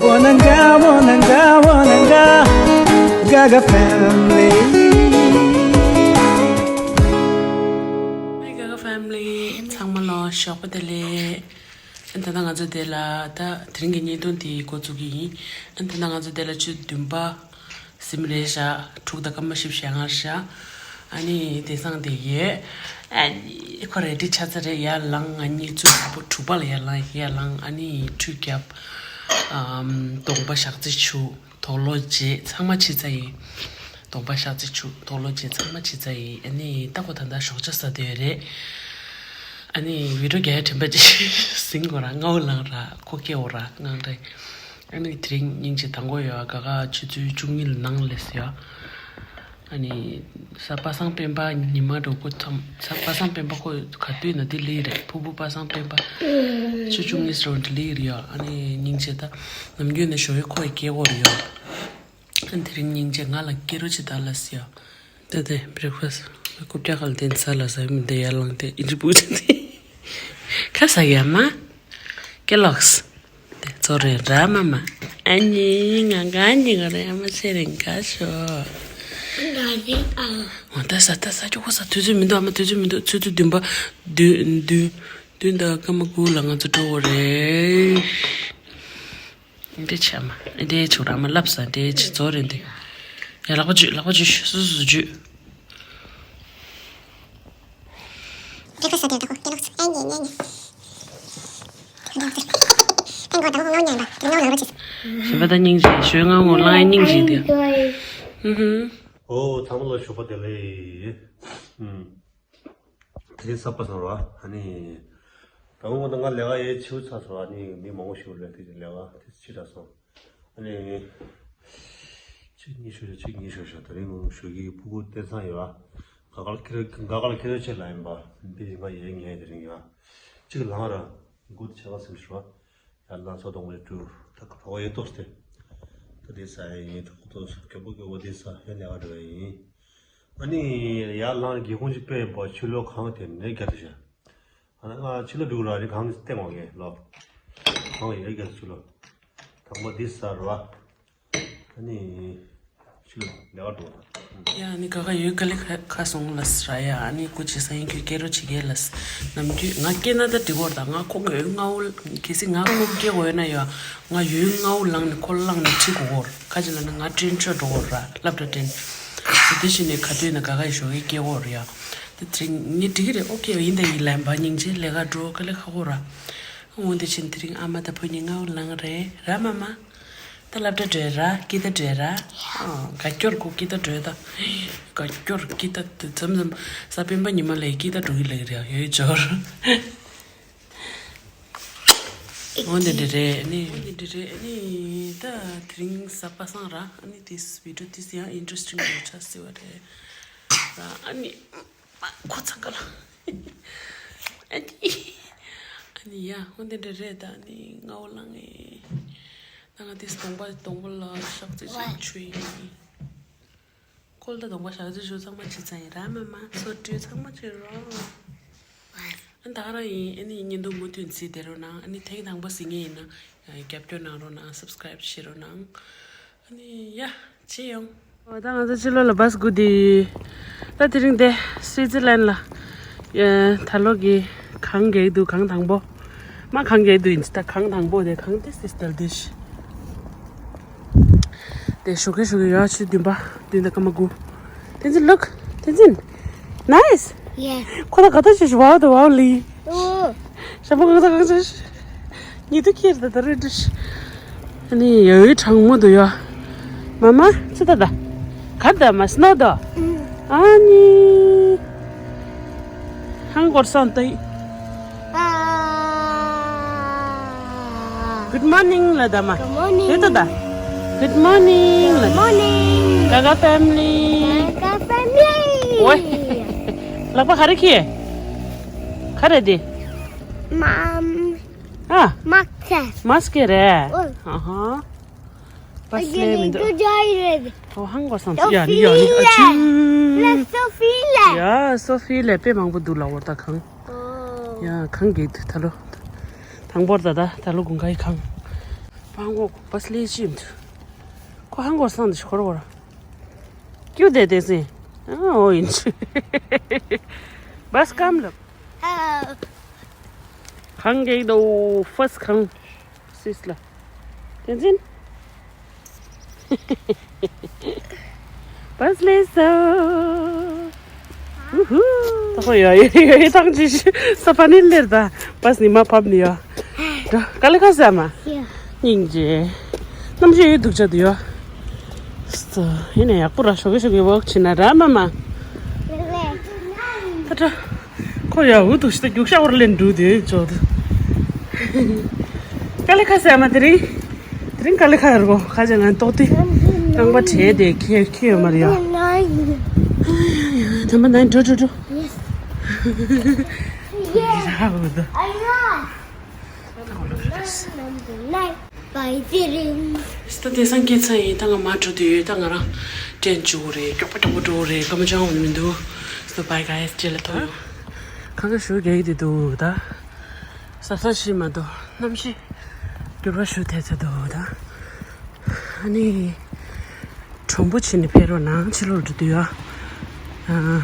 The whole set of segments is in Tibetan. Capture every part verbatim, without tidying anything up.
Wananga, wananga, wananga, Gaga family. Hey Gaga family, ཚང་མ་ལ་ཞོགས་པ་བདེ་ལེགས། ཨ་ད་ལྟ་ང་ཚོ་འདི་ལ་ད་དེ་རིང་གི་བརྙན་ཐུང་འདི་འགོ་བཙུགས་ཀྱི་ཡིན། ཨ་ད་ལྟ་ང་ཚོ་འདི་ལ་ཆུ་བདུན་པ་ཟིན་རེད་ཤག་དྲུག་དང་སྐར་མ་བཞི་བཅུ་ཞེ་ལྔ་ཤག་ཨ་ནི་དེང་སང་དེ་ཡོད། ཨ་ནི་ཁོ་རེ་ཌི་ཆགས་ཚར་རེད། ཡར་ལངས། ང་གཉིས་ཚུར་དྲུག་པ་ལ་ཡར་ལངས། ཡར་ལངས། ཨ་ནི་ཁྲུས་བརྒྱབ། ཨམ། གདོང་པ་ཞག་རྩི་བྱུག་དོག་ལོ་བརྗེ། ཚང་མ་ཕྱི་ཚ་ཡིན། གདོང་པ་ཞག་རྩི་བྱུག་དོག་ལོ་བརྗེ། ཚང་མ་ཕྱི་ཚ་ཡིན། ཨ་ནི་ད་ཁོ་ད་ལྟ་ཞོགས་ཇ་ཟ་བསྡད་ཡོད་རེད། ཨ་ནི་བི་ཌི་ཡོ་རྒྱག་ཡ་དྲན་པ་ཅིག་ཟིན་གོ་ར། སྔ་བོ་ལངས་ར། ཁོ་སྐྱེ་འོ་ར་ངང་རེད། ཨ་ནི་དེ་རིང་སྙིང་རྗེ་དང་པོ་ཡོད། ག་ག་ཆུ་ཚོད་བཅུ་གཉིས་ལ་ནང་སླེབས་ཡོད། ཨ་ནི་གཟའ་པ་སངས་སྤེན་པ་ཉི་མ་འགྲོ་གོ་ཙམ། གཟའ་པ་སངས་སྤེན་པ་ཁོ་ག་དུས་ན་དེ་ལི་རེད། ཕུར་བུ་པ་སངས་སྤེན་པ་ཆུ་བཅུ་གཉིས་རོ་འདི་ལི་རེད་ཡ། ཨ་ནི་སྙིང་རྗེ་ད་ནམ་རྒྱུན་ནས་ཞོ་ཡོད་ཁོ་ཡི་སྐྱེ་བོར་ཡོད། ཨ་ནི་དེ་རིང་སྙིང་རྗེ་ང་ལ་སྐྱེ་རོ་ཅི་ད་ལ་སི་ཡ། ད་དེ་བྷི་རེག་ཕ་སི་རྐུབ་བཀྱག་ག་ལ་དེ་ཚ་ལ་ཟ་མི་འདི་ཡར་ལངས་ཏེ་ཨིན་ཇི་བུ་ཅི་དེ་ཁ་ཟ་ཡ་མ། ཀེ་ལོགས། དེ་ཚོ་རེ་ར་མ་མ། ཨ་ནི་ང་ག་ནི་ག་རེ་ཨ་མ་ཚེ་རིང་ག་ཤོ། འོ་ད་ཟ་ད་ཟ་ཅོག་གོ་ཟ། དུས་ཚོད་མི་འདུག་ཨ་མ། དུས་ཚོད་མི་འདུག་ཆུ་ཚོད་བདུན་པ། བདུན་བདུན་བདུན་དང་སྐར་མ་དགུ་ལ་ང་ཚོ་འགྲོ་དགོས་རེད། འདྲེ་ཆ་མ་འདྲེ་ཆུ་ར་མ་ལབ་ས་འདྲེ་ཆི་ཚོ་རེད་འདི། ཡ་ལག་པ་འཇུས། ལག་པ་འཇུས། སུ་སུ་འཇུས། Breakfast ཟ་དུས་ད་ཁོ་ཀེ་ལོགས་ཨེ་ཉེ་ཉེ་ཉེ། ཨེ་ངོ་ད་ཁོ་ངོ་ཉན་པ་ངོ་ལ་རོ་ཅི། ཞིམ་པ་དང་སྙིང་རྗེ། ཞོའི་ངང་ངོ་ལངས་སྙིང་རྗེ་དེ། ཧུམ་ཧུམ། ཨོ་ཚང་མ་ལ་ཞོགས་པ་བདེ་ལེགས། ཧུམ། དེ་རིང་གཟའ་པ་སངས་ར། ཨ་ནི། ད་ངོ་ད་ང་ལས་ཀ་ཡེ་ཆེའུ་ཚ་སོང་། ཨ་ནི་མི་མང་པོ་ཞིག་ལས་དེ་ལས་ཀ་དེ་ཕྱི་དྲགས་སོང་། ཨ་ནི། ཆུ་གཉིས་ཤོར་ཤག་ཆུ་གཉིས་ཤོར་ཤག་དེ་རིང་ངོ་ཞོ་གི་ཕྲུ་གུ་བསྟན་ཚང་ཡོད་ཨ། ག་ག་ལ་ཁྱེར་ག་ག་ལ་ཁྱེར་ཆེད་ལ་ཡིན་པ། འདི་ཡིན་པ་ཡེ་ངས་དེ་རིང་ཡོད་ཨ། གཅིག་ལངས་ར། མགོ་དེ་ཆེ་བ་སེམས་ཤོར་བ། ཡར་ལངས་ཚོ་གཏོང་བའི་གྲུ་ད་ག་བ་ཡེ་ཏོག་སྟེ། ད་དེ་ས་ཡིན་གྲོགས་ཏོག་སྐྱོ་པོ་སྐྱོ་པོ་དེ་ས་ཡ་ལས་ཀ་འགྲོ་བ་ཡིན། ཨ་ནི་ཡར་ལངས་སྒེའུ་ཁུང་ཅིག་ཕྱེ་བ་ཕྱི་ལོགས་གངས་དེ་ནས་རྒྱབ་ཏུ་བཞག་ཨ་ནི་ང་ཕྱི་ལོགས་འགྲོ་ར་རི་གངས་སྟེང་འོག་གི་ལོགས། གངས་ཡར་རྒྱབ་ཕྱི་ལོགས། དང་པོ་འདི་ཟ་ར་བ། ཨ་ནི་ཕྱི་ལོགས་ལས་ཀ་འགྲོ་བ། ཡ་ཨ་ནི་ག་ག་ཡོད་ག་ལེ་ཁ་ཁ་སོང་ལ་ཟ་ར་ཡ། ཨ་ནི་སྐུ་མཁྱེན་ས་ཡིན་ཁྱོད་སྐྱེ་རོ་ཆི་གེ་ལ་ཟ། ནམ་རྒྱུན་ང་སྐྱེ་ན་ད་འགྲིག་གོ་ར། ད་ང་ཁོ་ཡོད་ངའོ་གལ་སྲིད་ང་ཁོ་སྐྱེ་གོ་ཡོད་ན་ཡ། ང་ཡོད་ངའོ་ལངས་ནས་ཁོ་ལངས་ནས་ཁྲིད་གོ་གོ་ར། ཁ་ཅིག་ལ་ན་ང་དྲན་ཆོད་འགྲོ་གོ་ར་སློབ་གྲྭ་དྲན། དེ་བཞིན་ནས་ག་དུས་ན་ག་ག་ཡི་ཞོགས་ཀས་སྐྱེ་གོ་ར་ཡ། དེ་དེ་རིང་ངས་འགྲིག་གི་རེད། ཨོ་ཀེ་ཡིན་ད་ཡིན་ལན་པ་སྙིང་རྗེ་ལས་ཀ་འགྲོ་ག་ལེ་ཁ་གོ་ར། འོན་ཏེ་ཕྱིན་དེ་རིང་ཨ་མ་དང་ཕོ་གཉིས་ངའོ་ལངས་རེད་ར་མ་མ། ད་སློབ་གྲྭ་བྲོས་ར་ཀི་ཏ་བྲོས་ར། ཨ་དགའ་སྐྱོར་གོ་ཀི་ཏ་བྲོས་ད། དགའ་སྐྱོར་ཀི་ཏ་དེ་མཚམས་མཚམས་གཟའ་སྤེན་པ་ཉི་མ་ལས་ཀི་ཏ་འགྲོ་གི་ལེགས་རེད་ཡོད་འབྱོར། འོན་ཏེ་འདི་རེད་ནི། འོན་ཏེ་འདི་རེད་ནི། ད་དེ་རིང་གཟའ་པ་སངས་ར། ཨ་ནི་དེ་བི་ཌིའོ་དེ་ཡང་ཨིན་ཊི་རེ་སི་ཊིང་རེད་ཆགས་སྲིད་པ་རེད་ར། ཨ་ནི། མ་ཁོ་ཚང་ག་ལ། ཨ་ནི། ཨ་ནི་ཡ་འོན་ཏེ་འདྲ་རེད་ད། ཨ་ནི་ངའོ་ལངས་ངེ་ད། ང་དེ་གདོང་པ་གདོང་པ་ལ་ཞག་ཙི་ཅིག་བྱུགས་ཡིན། ཁོལ་ད་གདོང་པ་ཞག་ཙི་བྱུགས་ཚང་མ་བྱེད་ཚར་ཡིན་ར་མ་མ། སོ་བཀྲུས་ཚང་མ་བྱེད་རོགས། ཨ་ནི་ད་ག་རང་ཡིན། ཨ་ནི་བརྙན་ཐུང་མུ་མཐུད་གཟིགས་བསྡད་རོགས་གནང་། ཨ་ནི་ཐེངས་དང་པོ་གཟིགས་མཁན་ཡིན་ན་རྒྱབ་སྐྱོར་གནང་རོགས་གནང་། སབ་སི་ཀ་རེབ་བྱེད་རོགས་གནང་། ཨ་ནི་ཡ་ཅི་ཡོང་། ཨོ་ད་ང་ཚོ་ཕྱི་ལོགས་ལ་བཱས་སྒུག་དེ། ད་དེ་རིང་དེ་སུའི་ཙི་ལན་ལ། ཡ་ད་ལོ་གི་གངས་རྒྱག་འདུག་གངས་དང་པོ། མ་གངས་རྒྱག་འདུག་ཡིན་ད་གངས་དང་པོ་དེ་གངས་དེ་སིས་ཏལ་དེ་ཤི། དེ་ཞོགས་ཀས་ཞོགས་ཀས་ཡ་ཆུ་བདུན་པ་བདུན་དང་སྐར་མ་དགུ། བསྟན་འཛིན་look བསྟན་འཛིན། Nice. Yeah. ཁོ་ད་ག་ད་ཆུ་ཤུ་wow the wow ལི། Oh. ཞབས་པ་གང་ས་གང་ཆུ། ཉི་དུ་ཁྱེར་ད་ད་རེད་དྲིས། ཨ་ནི་ཡ་ཡོའི་གྲང་མོ་འདུག་ཡ། མ་མ་ཚི་ད་ད། ག་ད་མ་སྣོ་ད། ཨ་ནི། ཧང་གོར་སོང་ཏོ། Good morning ལ་ད་མ། Good morning. དེ་ད་ད། Good morning ལ། Good morning. Gaga family. Gaga family. ཝེ། ལག་པ་ག་རེ་ཁྱེར། ག་རེ་དེ། Mom. ཨ། མཱ་སི་ཀི། མཱ་སི་ཀི་རེད། ཨོ། ཨ་ཧ། པ་སི་ལེ་མི་འདུག་ཨོ་ཧང་གོ་སང་ཡ་ནི་ཡ་ནི་ཨ་ཆུ། ལ་སོ་ཧྥི་ལེ། ཡ་སོ་ཧྥི་ལེ་དཔེ་མང་པོ་འདུག་ལ་འོར་ད་གང་། ཨོ། ཡ་གང་གི་འདུག་ད་ལོ། དང་པོར་ད་ད་ད་ལོ་དགུན་ཁའི་གང་། པ་ ཧང་གོ་བ་སི་ལེ་ཅིམ་དུ། ཁོ་ཧང་གོ་སང་དུ་ཤོར་བར། ཀྱུ་དེ་དེ་སེ། ཨ་འོ་ཡིན། བ་སི་ཀམ་ལབ། ཁང་གེག་དོ་ཧྥ་སི་ཁང་། སིས་ལ། དེ་འཛིན། བ་སི་ལེ་སོ། ཧུ་ཧུ། ད་ཁོ་ཡ་ཡ་ཡ་ཡ་ཐང་ཅི་ཤི་ས་ཕ་ནི་ལེར་ད་བ་སི་ནི་མ་ཕབ་ནི་ཡ། ད་ཀ་ལི་ཁ་ས་མ། སྙིང་རྗེ། གནམ་གཤིས་ཡོད་སྡུག་ཅག་དུ་ཡ། སོ་ཡིན་ནས་ཡག་པོ་ར་ཞོགས་ཀྱི་ཞོགས་ཀྱི་ཝོག་བྱེད་ན་ར་མ་མ། ད་ད། ཁོ་ཡ་འུ་ཐུག་ཤི་ད་རྒྱུག་ཤ་བོར་ལེན་འགྲུ་དེ་ཅོ་དུ། ཀ་ལི་ཁ་ཟེར་མ་དེ་རིང་། དེ་རིང་ཀ་ལི་ཁ་ཡོད་རོ་ཁ་ཅན་ང་ཏོག་ཏི། རྐང་པ་བྲེས་དེ་ཁེ་ཁེ་ཡོད་མ་རེད་ཡ། དམ་པ་ནའི་འགྲོ་འགྲོ་འགྲོ། ཡ་འུ་ད། སྟ་དེང་སང་སྐད་ཆ་ཡིན་ད་ང་མ་འགྲོ་དུས་ད་ང་རང་དྲན་བཅུག་རེད། མགྱོགས་པོ་མགྱོགས་པོ་འགྲོ་རེད། སྐར་མ་ཅང་མི་འདུག་སོ་བའི་ག་ཡེ་ཅེ་ལ་ཐོ་ཡོ། ཁ་ཁ་ཞུ་རྒྱག་གི་འདུག་ད། ས་ས་ཤི་མ་འདུག་གནམ་གཤིས་འགྱུར་བ་ཞུ་ཐེ་ཚ་འདུག་ད། ཨ་ནི། གྲོང་པོ་ཕྱིན་ནས་ཕེབས་རོགས་གནང་ཕྱི་ལོགས་འགྲོ་དུས་ཡ། ཨ།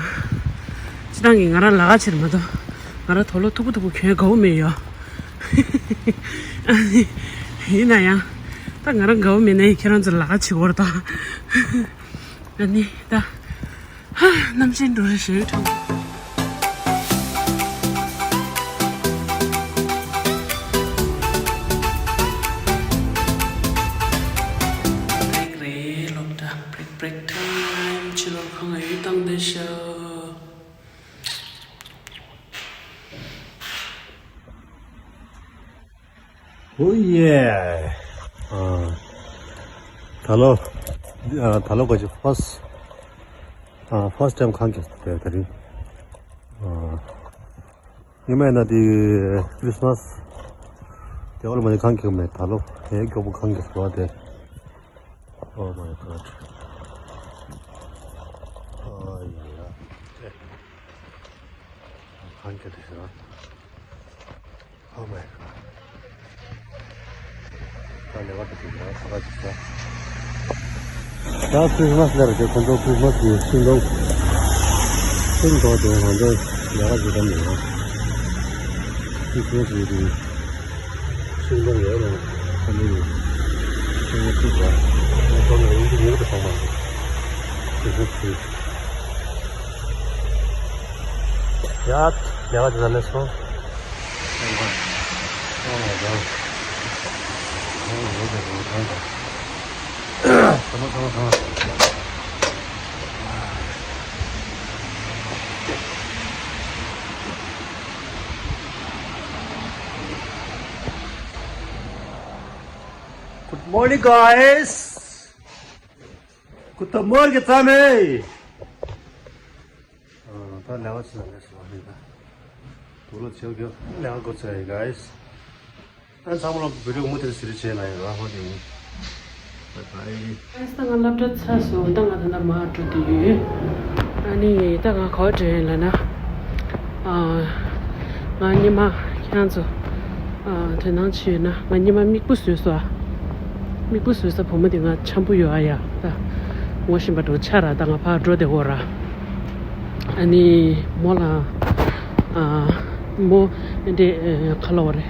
སྤྱི་བཏང་གི་ང་རང་ལ་ཁ་ཕྱིར་མ་གཏོགས་ང་རང་དོ་ལོ་ཐུག་པོ་ཐུག་པོ་གྱོན་དགའ་བོ་མེད་ཡོ། ཨ་ནི། ཡིན་ན་ཡང་། ད་ང་རང་དགའ་བོ་མེད་ན་ཡི་ཁྱེད་རང་ཚོ་ལ་ཁ་ཕྱི་བོར་དང་། ཨ་ནི་ད། ཧ། གནམ་གཤིས་འགྲོ་རེ་ཞེས་དྲན། break རེད་སློབ་གྲྭ། break break time ཕྱི་ལོགས་ཁང་ང་ཡུལ་བཏང་བསྡད་ཤག་ཨོ་ཡེ། ཨ། ད་ལོ། ཨ། ད་ལོ་ག་ཅི་first། ཨ། first time ཁང་གི་དེ་དེ་རིང་། ཨ། ཉི་མ་ཡིན་ན་དེ་Christmas དེ་འོ་ལ་མ་ནི་ཁང་གི་མེད། ད་ལོ་དེ་མགྱོགས་པོ་ཁང་གི་བཟོ་བ་དེ། Oh my God. ཨ་ཡ། ཁང་གི་དེ་ཤ། Oh my God. ད་ལས་ཀ་དེ་ཤ་ད་ཁ་ཅིག་ཤ། ད་Christmas ལ་རེད་དེ་ཁོང་ཚོ་Christmas གི་ཤིང་སྡོང་། ཤིང་སྡོང་དེ་ང་ཚོ་ལས་ཀ་བྱེད་ཀྱི་མེད། Christmas གི་དེ། ཤིང་སྡོང་ཡོད་རེད། ཁ་ནི་ཡོད། ཤིང་སྡོང་ཅིག་རེད། ཁོང་ཚོ་ཡིན་གྱི་ཡོད་དུ་གཏོང་མ་འདུག་ཡ། ལས་ཀ་དེ་ལ་སོང་། Good morning, guys. Good morning, ཚང་མས། ཨ། ད་ལས་ཀ་ཚོ་ལས་སོང་ནས་ད། དུག་ལོག་ཆེ་གི་ལས་ཀ་འགོ་ཚུགས་ཡིན་guys། ཨ། ཚང་མ་ལ་བི་ཌིའོ་མུ་མཐུད་ཟེར་བྱས་ན་ཡང་ར་ཧོ་དེ་ཡིན། Bye bye། ཨ། ད་ང་སློབ་གྲྭ་ཚར་སོང་། ད་ང་ད་ལྟ་མར་འགྲོ་དུས་ཡོད། ཨ་ནི་ད་ང་ག་པར་འགྲོ་ཡིན་ལབ་ན། ཨ། ང་སྔོན་མ་ཁྱེད་རང་ཚོ། ཨ། དོ་སྣང་བྱས་ཡོད་ན་ང་སྔོན་མ་མིག་སྤུ་བཟོས་སོང་། མིག་སྤུ་བཟོས་ས་བུ་མོ་དེ་ང་འཆམ་པོ་ཡོད་ཨ་ཡ། ད་ངོ་ཤེས་པ་འདྲ་བོ་ཆགས་ར། ད་ང་ཕར་འགྲོ་བསྡད་ཡོད་ར། ཨ་ནི་མོ་ལ། ཨ། མོ་འདི་ག་ལབ་དགོས་རེད།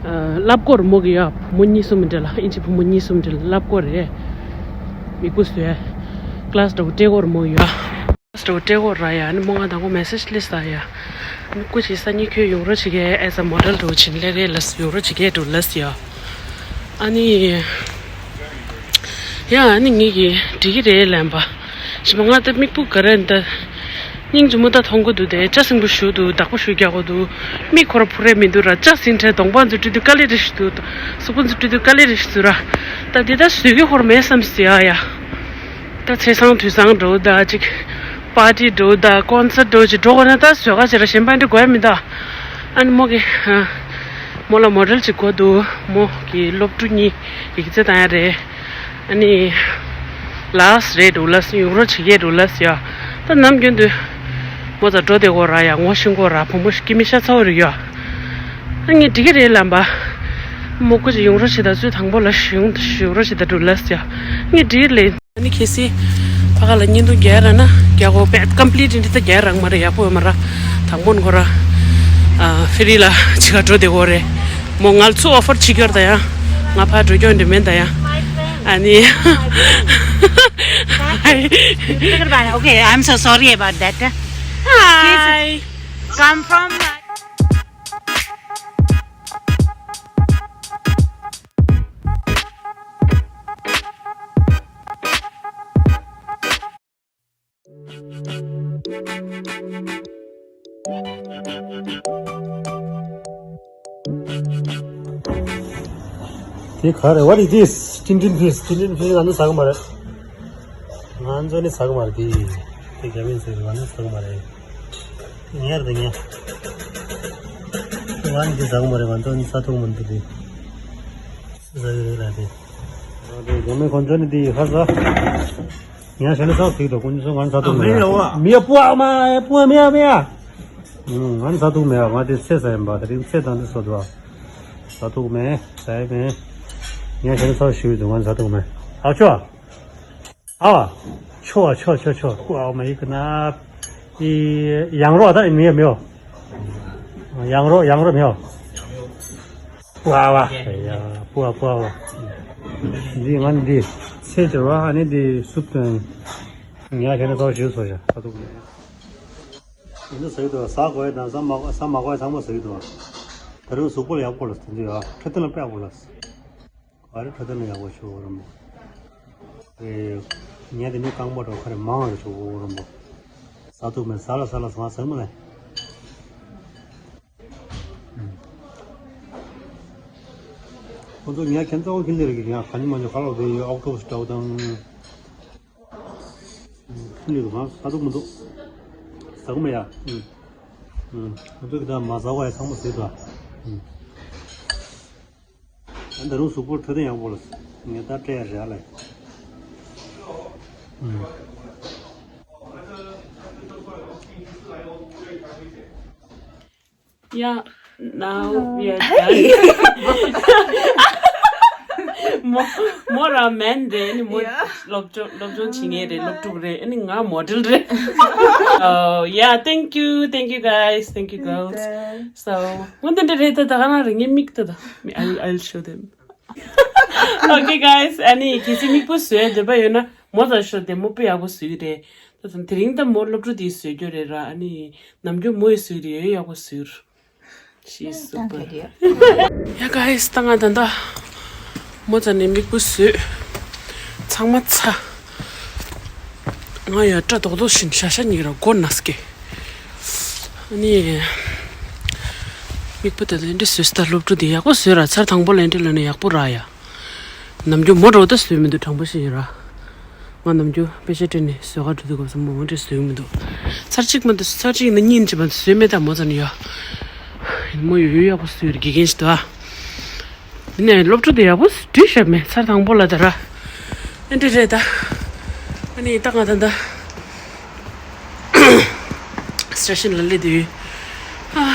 ཨ། ལབ་དགོས་རེད་མོ་གི་ཡ། བུ་མོ་གཉིས་གསུམ་འདྲ་ལ། ཨིན་ཇི་བུ་མོ་གཉིས་གསུམ་འདྲ་ལ་ལབ་དགོས་རེད། མིག་སྤུ་བཟོས། ཀླ་སི་འདྲ་བོ་སྤྲད་དགོས་རེད་མོ་གི་ཡ། སྤྲད་དགོས་ར་ཡ། ཨ་ནི་མོ་ང་དང་པོ་མེ་སེ་ཇི་སླེབས་ས་ཡ། ཨ་ནི་སྐུ་མཁྱེན་སང་ཉིན་ཁྱོད་ཡོང་རོགས་བྱེད་ཀྱི། as a model འདྲ་བོ་བྱེད་ལས་རེད་ལབ། ཡོང་རོགས་བྱེད་ཀྱི་འདུག་ལབ་ཡ། ཨ་ནི། ཡ། ཨ་ནི་ངེད་ཀྱིས་འགྲིག་གི་རེད་ལབ་པ། ཞིག་མ་ང་ད་མིག་སྤུ་ག་རེ་འདི། སྙིང་རྗེ་མོ་ད་མཐོང་གི་འདུག་དེ་ལྕགས་སྲིན་པོ་ཞུ་འདུག་བདག་པོ་ཞུ་རྒྱག་གི་འདུག་མིག་ཁོ་ར་ཕུ་རེ་མི་འདུག་ར། ལྕགས་སྲིན་ཁྲའི་གདོང་པ་ཚོ་བཀྲུས་དུས་དཀའ་ལས་རེ་ཞིག་འདུག་གཟུགས་པོ་ཚོ་བཀྲུས་དུས་དཀའ་ལས་རེ་ཞིག་འདུག་ར། ད་འདི་ད་བཟོས་ཀྱི་ཧོར་མེད་བསམ་སི་ཡ་ཡ། ད་ཚེས་བཟང་དུས་བཟང་འགྲོ་ད་ཅིག་པར་ཊི་འགྲོ་ད་ཀོན་སར་ཊི་འགྲོ་ཅིག་འགྲོ་དགོས་ན་ད་བཟོས་ཀ་ཅིག་ར་གཞན་པ་འདྲ་དགོས་མི་ད། ཨ་ནི་མོ་གི། མོ་ལ་མོ་ཌེལ་ཅིག་དགོས་འདུག་མོ་གི་སློབ་ཕྲུག་གཉིས་ཡིག་ཚད་བཏང་ཡ་རེད། ཨ་ནི། ལགས་རེད་འགྲོ་ལགས་ཡོང་རོགས་བྱེད་ཀྱི་འགྲོ་ལགས་ཡ། ད་ནམ་རྒྱུན་དུ་མོ་ཚ་འགྲོ་བསྡད་གོ་ར་ཡ། ངོ་ཤེས་གོ་ར། བུ་མོ་སྐྱེ་མི་ཤ་ཚ་བོ་རེད་ཡ། ཨ་ངས་འགྲིག་གི་རེད་ལབ་པ། མོ་ཀུ་ཅིག་ཡོང་རོགས་བྱེད་ད་ཚུལ་དང་པོ་ལ་ཞུ་ཡོང་ཞུ་རོགས་བྱེད་ད་འགྲོ་ལས་ཡ། ངས་བྲིས་ལེ། ཨ་ནི་ཁེ་སི་ཕ་ག་ལ་བརྙན་ཐུང་རྒྱག་ར་ན་རྒྱག་གོ་པད་ཀམ་པི་ལིཊ་འདི་ད་རྒྱག་རང་མ་རེད། ཡག་པོ་ཡོད་མ་ར། དང་པོ་ཁོ་ར་ཨ་ཕེ་རི་ལ་ཅི་ག་འགྲོ་བསྡད་གོ་རེད། མོ་ང་ལ་ཚུར་ཨོ་ཕར་བྱེད་ཀྱི་ཡོད་རེད་ད་ཡ། ང་ཕར་འགྲོ་རྒྱུ་འདི་མེད་ད་ཡ། ཨ་ནི། Okay, I'm so sorry about that. Hi. Come from. དེ་ག་རེད། What is this? Tin tin fish. Tin tin fish ང་ཚོ་ཟ་གི་མ་རེད། ང་ཚོ་ནི་ཟ་གི་མ་རེད། དེ་དེ་རྒྱ་མིས་ཟེར་ང་ཚོ་ཟ་གི་མ་རེད། ཉེར་དང་ཉེ། ང་ནི་འདི་ཟ་གི་མ་རེད། ང་ཚོ་ནི་ཟ་ཐུབ་མི་འདུག་དེ། ཟ་གི་རེད་ལ་དེ། ང་ཚོ་རྒྱ་མི་ཁོང་ཚོ་ནི་དེ་ཧ་ཟ། ངས་ཞལ་ལག་ཟ་ཟིག་དང་ཀུན་སོང་ང་ཟ་ཐུབ་མེད། མི་ཡ་པོ་ཨ་མ་ཡ་པོ་མི་ཡ་མི་ཡ། ང་ཟ་ཐུབ་མེད། ང་དེ་ཚེ་ཟ་ཡིན་པ། དེ་རིང་ཚེ་དང་དེ་ཟ་ཐུབ་ཨ། ཟ་ཐུབ་མེད། ཟ་ཡི་མེད། ངས་ཞལ་ལག་ཟ་ཞུས་དུས་ང་ཟ་ཐུབ་མེད། ཨ་ཆོ། ཨ་ཆོ་ཨ་ཆོ་ཆོ་ཆོ། ཀུ་ཨ་མ་ཡི་ཀུ་ན། ཡང་རོ་ད་མི་ཡ་མི་ཡ། ཡང་རོ་ཡང་རོ་མི་ཡ། པུའ་བ། ཡ་པུའ་པུའ་བ། འདི་ང་འདི་ཚེ་སྦྱོར་བ་ཨ་ནི་འདི་སུབ་དོན། ཉ་ཁྱེད་ནི་ཚོ་ཞུ་སོ་ཡ་ད་དུ། ཡིན་ན་ཟེར་གི་འདུག་ཟ་དགོས་དང་ཟ་མ་ཟ་མ་དགོས་ཚང་མ་ཟེར་གི་འདུག་ད་རུང་གཟུགས་པོ་ལ་ཡག་པོ་ལ་དེ་འདྲ་ཡ་འཕྲོད་བསྟེན་ལ་དཔེ་ཡག་པོ་ལ། ག་རེ་འཕྲོད་བསྟེན་ལ་ཡག་པོ་ཞུ་རམ་མོ། ཨེ། ཉ་དེ་ནི་རྐང་པ་འགྲོ་ག་རེ་མང་བ་ཞུ་རམ་མོ། ཟ་ཐུབ་མེད་ཟ་ལ་ཟ་ལ་ཟ་ཟ་མོ་ལ། ཁོ་ཚོ་ངས་ཁྱེད་ཚོ་ཁྱེད་ལས་རིགས་ངས་ག་ནི་མ་འཇོག་ག་ལོག་དེ་ཡོད་ཨོག་ཊོ་པས་འདྲ་བོ་དང་། ཁྱེད་ལས་རིགས་ང་ཟ་ཐུབ་མི་འདུག་ཟ་གི་མེད་ཡ། ཁོ་ཚོ་གི་ད་མ་ཟ་བ་ཡ་ཚང་མ་ཟོས་འདུག་ད་ད་རུང་གཟུགས་པོར་འཕྲོད་བསྟེན་ཡག་པོ་ལ་ངས་ད་སྤྲད་ཡ་རེད་ལ། Yeah, now we are done. མོ་མོ་ར་མན་རེད། ཨ་ནི་མོ་སློབ་སྦྱོང་སློབ་སྦྱོང་བྱེད་མཁན་རེད། སློབ་ཕྲུག་རེད། ཨ་ནི་ང་མོ་ཌེལ་རེད། Oh yeah, thank you, thank you guys, thank you girls. So འོན་ཏེ་འདྲ་རེད། ད་ད་ག་ན་རེད། ངའི་མིག་ད་ད། I'll, I'll show them. Okay guys, ཨ་ནི་གལ་སྲིད་མིག་སྤུ་བཟོས་འདོད་པ་ཡོད་ན་མོ་ཚ་ཤོག་དེ་མོ་དཔེ་ཡག་པོ་བཟོས་རེད། ད་དུང་དེ་རིང་ད་མོ་སློབ་ཕྲུག་དེས་བཟོས་རྒྱུ་རེད་ར། ཨ་ནི་ནམ་རྒྱུན་མོ་ཡིས་བཟོས་རེད། ཡོད་ཡག་པོ་བཟོས། She's super. Yeah guys, ད་ང་ད་ད་མོ་ཚ་ནས་མིག་སྤུ་བཟོས། ཚང་མ་ཚ། ང་ཡ་སྐྲ་རྡོག་རྡོག་བཞིན་ཤ་ཤ་གཉིས་ར་མགོ་ན་སྐེ། ཨ་ནི། མིག་སྤུ་ད་ལེན་འདྲི་བཟོས་ད་སློབ་ཕྲུག་དེ་ཡག་པོ་བཟོས་ར། ཚར་དང་པོ་ལེན་འདྲི་ལ་ནི་ཡག་པོ་ར་ཡ། ནམ་རྒྱུན་མོ་འགྲོ་ད་བཟོས་མི་འདུག་དྲང་པོ་ཞིག་ཡིན་ར། ང་ནམ་རྒྱུན་དཔེ་ཆ་སྤྲད་ནས་བཟོ་ག་འགྲོ་དུས་སྐབས་སུ་མོ་འདྲ་བཟོས་མི་འདུག་ཚར་གཅིག་མ་གཏོགས་ཚར་གཅིག་ཡིན་ན་གཉིས་ཡིན་གཅིག་མ་གཏོགས་བཟོས་མེད་ད་མོ་ཚ་ནི་ཡ། མོ་ཡོད་ཡོད་ཡག་པོ་བཟོས་ར་དགེ་རྒན་ཞིག་འདུག་ཨ། དེ་ནས་སློབ་ཕྲུག་དེ་ཡག་པོ་བྲིས་བཞག་མེད་ཚར་དང་པོ་ལ་ད་ར། ཨ་འདྲ་རེད་ད། ཨ་ནི་ད་ང་ད་ད། སི་ཊེ་ཤན་ལ་སླེབས་དུས།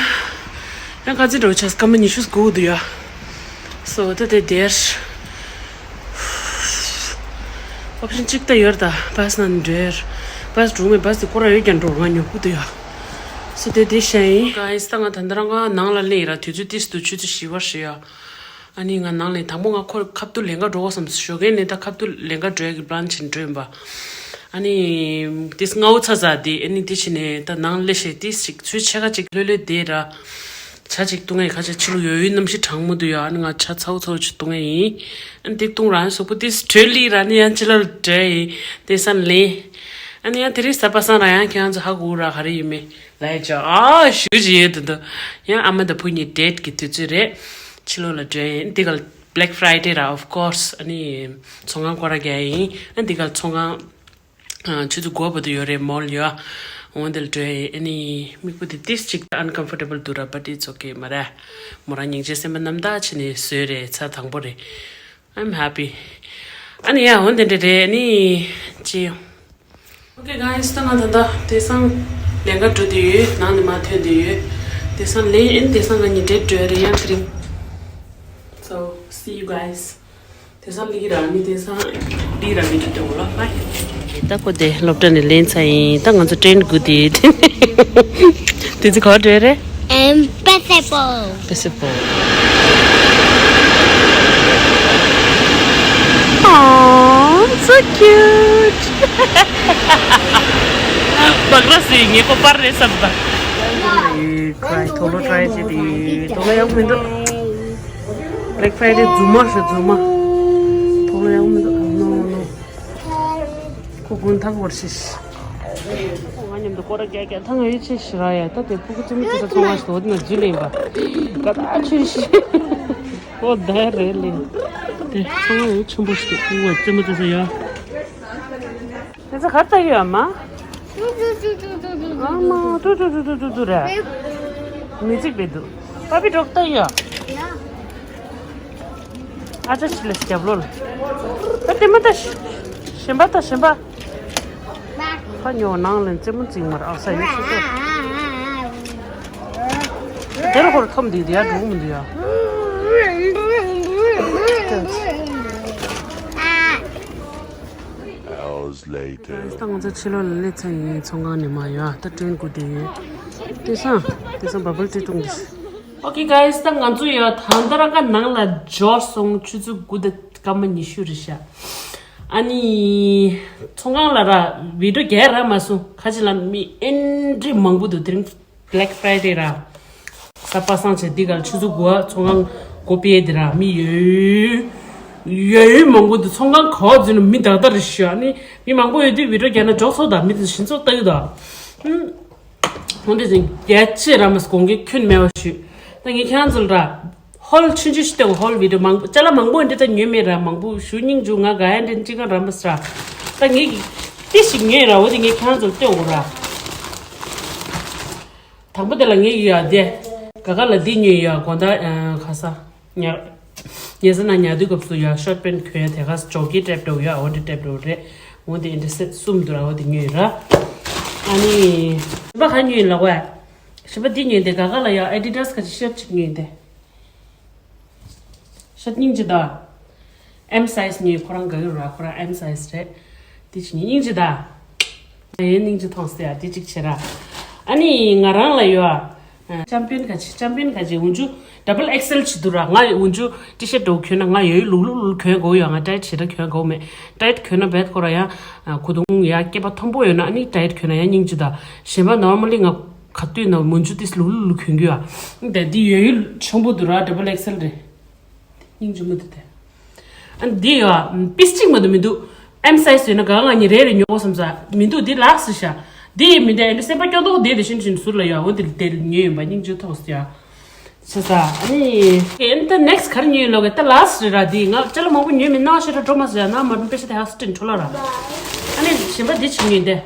ཨ། ཡང་ཁ་ཚིག་འགྲོ་ཆགས་སྐར་མ་ཉི་ཤུ་སྒུག་འདུག་ཡ། སོ་ད་དེ་དེར། ཨོ་པ་ཤན་གཅིག་ད་ཡོད་ད། བྷ་སི་ནང་འགྲོ་ཡ། བྷ་སི་འགྲོ་མེད། བྷ་སི་དེ་སྐོར་ར་ཡོད་ཀྱང་འགྲོ་ང་ཉོ་གི་འདུག་ཡ། སོ་དེ་དེ་ཤ་ཡིན། ག་ཡིན་ད་ང་ད་ད་རང་ང་ནང་ལ་སླེབས་ཡིན་ར། དུས་ཚོད་ཏིས་འདུག་ཆུ་ཚོད་བཞི་པ་རེད་ཡ། ཨ་ནི་ང་ནང་ལ་དང་པོ་ང་ཁོ་ཁ་ཐུག་ལེན་ག་འགྲོ་དགོས་བསམ། ཞོགས་ཀས་ནས་ད་ཁ་ཐུག་ལེན་ག་འགྲོ་ཡ་གི་པི་ལན་བྱས་འགྲོ་ཡིན་པ། ཨ་ནི་དེ་སྔ་བོ་ཚ་ཚ་དེ་ཨ་ནི་དེ་བྱས་ནས་ད་ནང་སླེབས་ཤེས་དེ་ཞིག་ཚུལ་ཆེ་ཁ་ཅིག་ལྷོད་ལྷོད་བསྡད་ར། ཇ་ཅིག་བཏུང་ཡ་ཁ་ཅིག་ཕྱི་ལོགས་ཡོད་ཡོད་གནམ་གཤིས་གྲང་མོ་འདུག་ཡ། ཨ་ནི་ང་ཇ་ཚ་བོ་ཚ་བོ་ཅིག་བཏུང་ཡ་ཡིན། ཨ་ནི་དེ་བཏུང་ར་ཨ་ནི་གཟུགས་པོ་དེ་དྲོད་སླེབས་ར། ཨ་ནི་ཡང་ཕྱི་ལོགས་ལ་འགྲོ་ཡ་ཡིན། དེང་སང་ལན། ཨ་ནི་ཡང་དེ་རིང་གཟའ་པ་སངས་ར། ཡང་ཁྱེད་རང་ཚོ་ཧ་གོ་ར་ག་རེ་ཡིན་མིན། ལའི་ཅོ་ཨ་ཞུ་ཅི་ཡོད་དུ་འདུག་ཡང་ཨ་མ་དང་བུ་གཉིས་ཌེ་ཊི་གི་དུས་ཚོད་རེད། ཕྱི་ལོགས་ལ་འགྲོ་ཡིན། འདི་ག་ལ་Black Friday ར། Of course ཨ་ནི་ཚོང་ཁང་སྐོར་ར་རྒྱག་ཡིན། ཨ་འདི་ག་ལ་ཚོང་ཁང་ཨ་ཆུ་ཚོད་དགུ་པ་དུ་ཡོད་རེད། མོལ་ཡོད། འོ་འདི་ལ་འགྲོ་ཡིན། ཨ་ནི་མིག་སྤུ་དེ་ཏིས་ཅིག་uncomfortable འདུག་ར། But it's okay མ་ར། མོ་རང་སྙིང་རྗེ་སེམས་པ་རྣམ་དག་བྱས་ནས་བཟོས་རེད། ཚར་དང་པོ་རེད། I'm happy. ཨ་ནི་ཡ་འོ་འདི་འདྲ་རེད། ཨ་ནི་ཅི། Okay guys, ད་ང་ད་ལྟ་དེང་སང་ལས་ཀ་འགྲོ་བསྡད་ཡོད། ནང་ནས་མར་ཐོན་བསྡད་ཡོད། དེང་སང་ལས་ཨེ་དེང་སང་ང་གཉིས་ཌེ་ཊི་འགྲོ་ཡ་རེད། ཡང་དེ་རིང་། So, see you guys. དེང་སང་ལི་ར་ནི་དེང་སང་ལི་ར་བི་ཌི་ཡོ་ལ་བྷའི། ད་ཁོ་དེ་སློབ་གྲྭ་ནས་ལེན་ཚར་ཡིན། ད་ང་ཚོ་ཊེན་ཊི་སྒུག་དེ། དེ་ཚོ་ག་བར་འགྲོ་རེད། Impossible. Impossible. Aww, so cute. བག་ར་སི་ངའི་ཁོ་པར་རེད་བསམ་པ། ཀྲའི་དོ་ལོ་ཀྲའི་བྱེད་དེ་དོ་ལོ་ཡག་མི་འདུག Black Friday རྫུན་མ་ཞིག་རྫུན་མ། དོ་ལོ་ཡག་མི་འདུག No, no. ཁོ་དགུན་ཐག་བར་ཤིས། ང་མཉམ་དུ་སྐོར་ར་རྒྱག་རྒྱག་ཐང་ཡོད་ཆེ་ཞི་ར་ཡ། ད་དེ་ཕུ་གུ་ཙི་མི་ཙི་ད་ཚོང་བ་ཞིག་འོ་དེ་ན་རྗེས་ལེན་པ་ག་ད་ཆུ་ཤི། ཨོ་ད་རེད་ལེ། དེ་ཚོང་བ་ཡོད་ཆེན་པོ་ཞིག་འདུག་ཕུ་གུ་ཙི་མི་ཙི་ས་ཡ། དེ་ཚོ་གར་ལྟ་ཡོད་ཨ་མ། ཨ་མ་ཏུ་ཏུ་ཏུ་ཏུ་ཏུ་ཏུ་རེད། མི་ཚིག་པའི་འདུག་པ་པི་འགྲོགས་ལྟ་ཡོད། ཨ་ཅག་ཕྱི་ལ་རྒྱབ་ལོགས་ལ། ད་ལྟད་མོ་ལྟ། གཞན་པ་ལྟ་གཞན་པ། ཕ་ཉོ་ནང་ལ་རྩེད་མོ་རྩེ་མར་ཨག་ས་ཡོད་ཤི་ཤོག་དེར་ཧོར་ཐོམ་འདི་དེ་ཡ་འགྲོ་གི་མི་འདུག་ཡ། Hours later. ད་ང་ཚོ་ཕྱི་ལོགས་ལ་སླེབས་ཚར་ཡིན། ཚོང་ཁང་ནས་མར་ཡོང་ད་ཊེན་ཊི་སྒུག་བསྡད་ཡོད། དེང་སང་དེང་སང་བ་བལ་ཊི་བཏུང་གི། Okay guys, ད་ང་ཚོ་ཡ་ད་ལྟ་རང་ག་ནང་ལ་འབྱོར་སོང་། ཆུ་ཚོད་དགུ་དང་སྐར་མ་ཉི་ཤུ་རེད་ཤག་ཨ་ནི་ཚོང་ཁང་ལ་ར་བི་ཌི་ཡོ་རྒྱག་རག་མ་སོང་། ཁ་ཅིག་ལ་མི་ཨེ་འདྲ་མང་པོ་འདུག་དེ་རིང་Black Friday ར། གཟའ་པ་སངས་བྱས་འདི་གར་ཆུ་ཚོད་དགུ་པ་ཚོང་ཁང་སྒོ་ཕྱེ་དེ་ར་མི་ཡོད་ཡོད་ཡོད་མང་པོ་འདུག་ཚོང་ཁང་ག་པར་འཛུལ་ན་མི་དག་དག་རེད་ཤག་ཨ་ནི་མི་མང་པོ་ཡོད་དུས་བི་ཌི་ཡོ་རྒྱག་ན་འཇོག་ཚོགས་དང་མི་དེ་ཚོ་ཞིང་ཚོགས་ལྟ་གི་དང་། ཧུམ། ཧོན་དེ་ཚོ་རྒྱལ་གཅེས་ར་མ་སྐོང་གི་ཁྱོན་མེད་པ་ཞུས། ད་ངས་ཁྱེད་རང་ཚོ་ལ་ར་ཧོལ་ཆུང་ཆུང་ཞིག་སྟེར་གོ་ཧོལ་བི་ཌི་ཡོ་མང་པོ་ཅ་ལག་མང་པོ་འདི་ད་ཉོས་མེད་ར། མང་པོ་ཞུ་སྙིང་རྗེ། ང་དགའ་ཡ་འདྲ་ཅི་གང་ར་མ་ཟ་ར། ད་ངས་ཏི་ཞིག་ཉོས་ར། འོ་དེ་ངས་ཁྱེད་རང་ཚོ་ལ་སྟེར་གོ་ར། དང་པོ་དེ་ལ་ངས་ཡ་དེ་ག་ག་ལ་འདི་ཉོས་ཡ་དགོང་དག་ཨ་ག་ས་ཉ་ཉལ་ས་ན་ཉལ་དུས་སྐབས་སུ་ཡ་ཤོར་ཊི་པེན་ཊི་གྱོན་ཡ་དེ་ག་ཇོ་ཀི་ཊའིབ་འདྲ་བོ་ཡ་འོ་འདྲ་ཊའིབ་འདྲ་བོ་རེད། འོ་དེ་འདྲ་སེ་གསུམ་འདུག་ར། འོ་དེ་ཉོས་ཡོད་ར། ཨ་ནི་གཞན་པ་ག་ཉོས་ཡིན་ལབ་ག་གཞན་པ་འདི་ཉོས་དེ་ག་ག་ལ་ཡ་ཨེ་ཌི་ཌཱས་ག་ཅིག་ཤར་ཊི་ཅིག་ཉོས་དེ། ཤར་ཊི་སྙིང་རྗེ་ད། ཨེམ་སའི་ཛི་ཉོས། ཁོ་རང་དགའ་གི་ར། ཁོ་རང་ཨེམ་སའི་ཛི་རེད། དེ་ཅིག་ཉོས། སྙིང་རྗེ་ད། ཡིན་སྙིང་རྗེ་མཐོང་སྟེ་ཡ་དེ་ཅིག་བྱེད་ར། ཨ་ནི་ང་རང་ལ་ཡོད་ཨ། ཅམ་པི་ཡོན་ག་ཅིག་ཅམ་པི་ཡོན་ག་ཅིག་འོན་ཆུ་ཌབ་བལ་ཨེག་སེལ་ཅིག་འདུག་ར། ང་འོན་ཆུ་ཊི་ཤར་ཊི་འདྲ་བོ་གྱོན་ན་ང་ཡོད་ལུག་ལུག་ལུག་གྱོན་དགོས་ཡོད། ང་ཊའིཊ་ཞེ་དྲག་གྱོན་དགོས་མེད། ཊའིཊ་གྱོན་ན་བེད་ཁོ་ར་ཡ། གོས་ཐུང་ཡ་སྐེད་པ་མཐོན་པོ་ཡོད་ན་ཨ་ནི་ཊའིཊ་གྱོན་ན་ཡ་སྙིང་རྗེ་ད། གཞན་པ་ནོར་མལ་ལི་ང་ག་དུས་ན་འོན་ཆུ་ཏིས་ལུག་ལུག་ལུག་གྱོན་གྱི་ཡོད་ཨ། དེ་འདི་ཡོད་ཡོད་ཆེན་པོ་འདུག་ར། ཌབ་བལ་ཨེག་སེལ་རེད། སྙིང་རྗེ་མོ་དེ་དེ། ཨ་འདི་ཡོད་ཨ། པིས་གཅིག་མ་གཏོགས་མི་འདུག་ཨེམ་སའི་ཛི་ཡོད་ན་ག་ང་གཉིས་རེ་རེ་ཉོ་དགོས་བསམ་ས་མི་འདུག་འདི་ལགས་སུ་ཤ། འདི་ཡིན་མི་འདི་ཨེ་འདྲ་སེམས་པ་སྐྱོ་མདོག་འདི་དེ་བཞིན་བཞིན་ཟུར་ལ་ཡོད་ཨ། འོ་འདི་དེ་ཉོས་ཡིན་པ་སྙིང་རྗེ་མཐོང་སོང་ཡ། བྱས་ཙང་ཨ་ནི་ཨེ་འདི་ནེག་སི་ཊི་ག་རེ་ཉོས་ཡིན་ལོག་གི་ད་ལགས་སུ་རེད་ར། འདི་ང་ཅ་ལག་མང་པོ་ཉོས་མིན་ན་ཤེས་ར་འགྲོ་མ་སོང་ཡ། ན་མ་རུང་པེ་ཤ་དེ་ཧ་སི་ཏིན་འཕྲོ་ལ་ར། ཨ་ནི་གཞན་པ་འདི་ཅིག་ཉོས་འདི།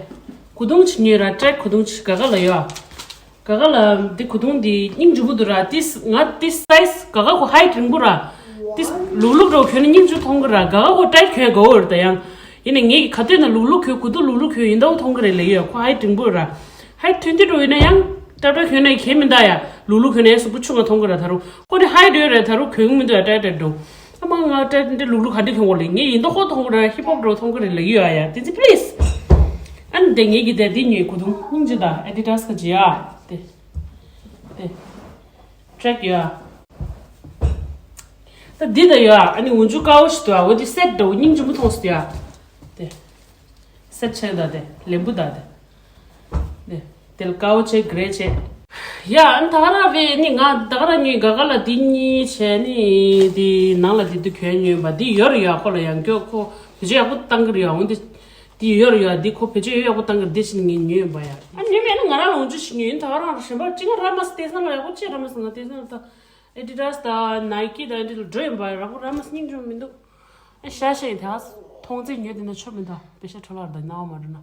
གོས་ཐུང་ཅིག་ཉོས་ར། ཊྲེག་གོས་ཐུང་ཅིག་ག་ག་ལ་ཡོད་ཨ། ག་ག་ལ་འདི་གོས་ཐུང་འདི་སྙིང་རྗེ་པོ་འདུག་ར། ཏིས་ང་ཏིས་སའི་ཛི་ག་ག་ཁོ་ཧའིཊ་རིང་པོ་ར། ཏིས་ལུག་ལུག་འདྲ་བོ་གྱོན་ན་སྙིང་རྗེ་མཐོང་གི་ར། ག་ག་ཁོ་ཊའིཊ་གྱོན་དགའ་བོ་ར། ད་ཡང་ཡིན་ནའི་ངས་ག་དུས་ན་ལུག་ལུག་གྱོན་གོས་ཐུང་ལུག་ལུག་གྱོན་ཡིན་མདོག་མཐོང་གི་རེད་ལབ་ཡོད། ཁོ་ཧའིཊ་རིང་པོ་ར། ཧའིཊ་ཐུང་ཐུང་འདྲ་བོ་ཡིན་ན་ཡང་ཊྲེག་ཊྲེག་གྱོན་ན་གལ་མི་འདུག་ཡ། ལུག་ལུག་གྱོན་ན་ཡང་གཟུགས་པོ་ཆུང་ང་མཐོང་གི་ར། ད་རུང་ཁོ་ནི་ཧའིཊ་ཡོད་རེད། ད་རུང་གྱོན་གི་མི་འདུག་ཡ་ཊྲེག་ཊྲེག་འདྲ་བོ། ཨ་མ་ང་ཊྲེག་ཊྲེག་འདི་ལུག་ལུག་ག་འདྲ་གྱོན་དགོས་ལབ། ངས་ཡིན་མདོག་ཁོ་མཐོང་གི་ར། ཧིབ་ཧོབ་འདྲ་བོ་མཐོང་གི་རེད་ལབ་ཡོད་ཡ། དེ་ཚེ་པི་ལིས། ཨ་ནི་དེ་ངེད་ཀྱི་དེ་འདི་ཉོས་གོས་ཐུང་སྙིང་རྗེ་ད། ཨེ་ཌི་ཌཱས་ག་ཅིག་ཡ། དེ། དེ། ཊྲེག་ཡ། ད་འདི་ད་ཡ། ཨ་ནི་འོན་ཆུ་དཀར་པོ་ཞིག་འདུག་ཨ། འོ་འདི་སེཊ་འདྲ་བོ་སྙིང་རྗེ་མོ་མཐོང་སོང་ཡ། དེ། སེཊ་ཆེ་ད་དེ། ལེམ་བུ་ད་དེ། དེ། དེ་ལ་དཀར་པོ་ཆེ་གྷི་རེ་ཆེ། ཡ། ཨ་ནི་ད་ག་རང་བས་ནི་ང་ད་ག་རང་ཉོས། ག་ག་ལ་འདི་གཉིས་བྱས་ནི་འདི་ནང་ལ་འདི་འདི་གྱོན་ཉོས་པ་འདི་ཡོད་རེད་ཡ། ཁོ་ལ་ཡང་སྐྱོ་ཁོ་བེད་སྤྱོད་ཡག་པོ་བཏང་གི་རེད་ཡ། འོ་འདི། འདི་ཡོད་རེད་ཡ། འདི་ཁོ་བེད་སྤྱོད་ཡག་པོ་བཏང་གི་རེད། འདི་བཞིན་ངས་ཉོས་ཡིན་པ་ཡ། ཨ་ཉོས་མེད་ན་ང་རང་ལ་འོང་ཆུ་ཞིག་ཉོས་ཡིན། ད་ག་རང་རེད། གཞན་པ་ཅི་ང་ར་མ་སྟེ་སང་ལ་ཡག་པོ་ཅི་ར་མ་སང་ང་སྟེ་སང་ལ་ད་ཨེ་ཌི་ཌཱས་དང་ནའི་ཀི་དང་འདི་ལ་འགྲོ་ཡིན་པ་ཡ། རག་པོ་ར་མ་སྙིང་རྗེ་མི་འདུག་ཨ་ཤ་ཤ་ཡིན་ད་ག་མཐོང་ཚེ་ཉོས་དེ་ན་ཆོ་མི་འདུག་བེ་ཤ་འཕྲོ་ལར་དང་སྣང་བ་མ་འགྲོ་ན།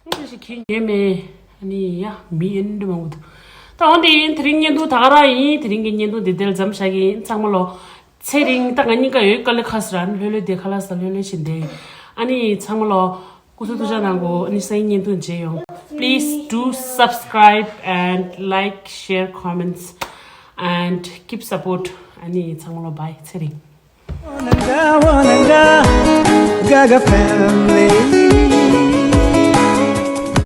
ཨ་ཅི་ཞིག་གིས་ཉོས་མེད། ཨ་ནི་ཡ་མི་ཨེ་འདྲ་མང་པོ་འདུག་ད་འོན་ཏེ་ཡིན་དེ་རིང་བརྙན་ཐུང་ད་ག་རང་ཡིན། དེ་རིང་གི་བརྙན་ཐུང་འདི་དེར་མཚམས་བཞག་གི་ཡིན། ཚང་མ་ལོ། ཚེ་རིང་ད་ང་གཉིས་ཀ་ཡོད་དཀའ་ལས་ཁག་སི་ར། ཨ་ནི་ལྷོད་ལྷོད་དེ་ཁ་ལག་ཟ་ལྷོད་ལྷོད་བྱེད་འདི། ཨ་ནི་ཚང་མ་ལོ་སྐུ་གཟུགས་ཐུགས་ཅག་གནང་གོ་ཨ་ནི་སང་ཉིན་བརྙན་ཐུང་མཇལ་ཡོང་། Please do subscribe and like, share, comments and keep support ཨ་ནི་ཚང་མ་ལོ་བའི་ཚེ་རིང་། Gaga family.